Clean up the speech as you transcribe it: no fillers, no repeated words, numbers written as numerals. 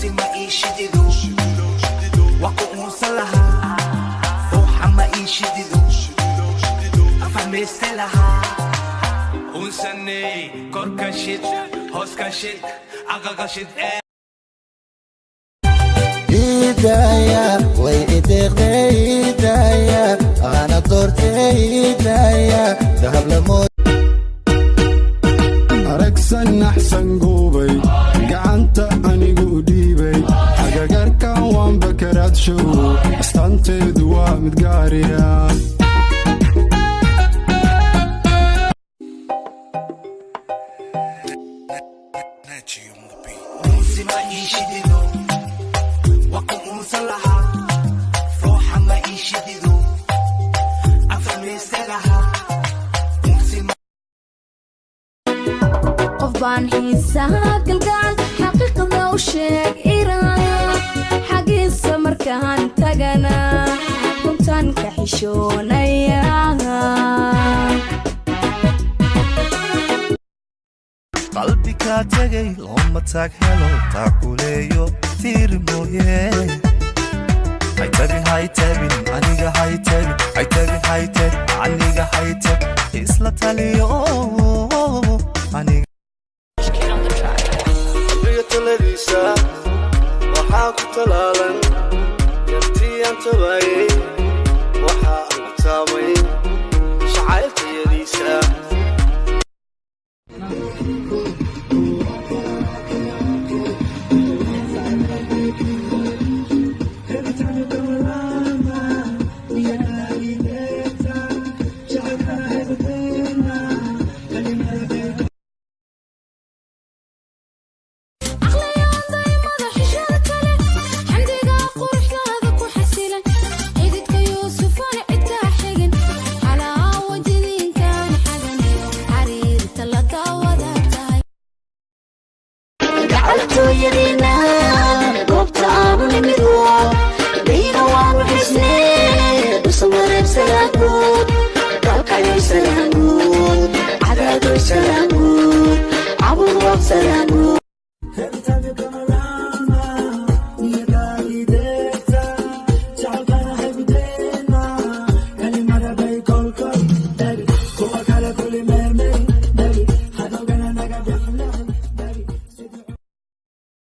Unsi ma ii shidido, waa ku uunsan lahaa. Ruuxa ma ii shidido, afahmayste lahaa. Unsaney, korka shid, hooska shid, aqaqa shid ee. Idaya way ideeqday, idaya ana doortay, idaya dahab lamood. Aragsan axsan guubay, gacanta anigu dhiibay, agagarkan waan bakaraadshow, astaanteedu waa mid gaariya. Unsi ma ii shidido, waa ku uunsan lahaa. Ruuxa ma ii shidido, afahmayste lahaa. Unsi ma Qof baan xiisaha galgacal xaqiiqda u sheeg iraa, xagiisa markaan tagana runtaan ka xishoonaya. Qalbi kaa tegay looma taag helo, taakuleeyo tiiri mooye. Haytabin, haytabin aniga, haytabin, haytabin, haytab aniga, haytab isla taliyo aniga. Qalbiga taladiisa waxaa ku talaalan yartii aan tabaayey, waxa aan ku taabay jacayltayadiisa. Caqliyaandaymada xishada kale, xamdiga quruxdaada ku xasilan, xididka Yuusufana cidkaa xigin, xalaawa jidinkaan xaganiyo xariirta la daawada tahay. Gacaltooyadiina goobta aanu nimid, dayna waanu xisnee. Dhusamareeb salaamuud, galkayoy salaamuud, cadaadoy salaamuud, caburwaaq salaamuud.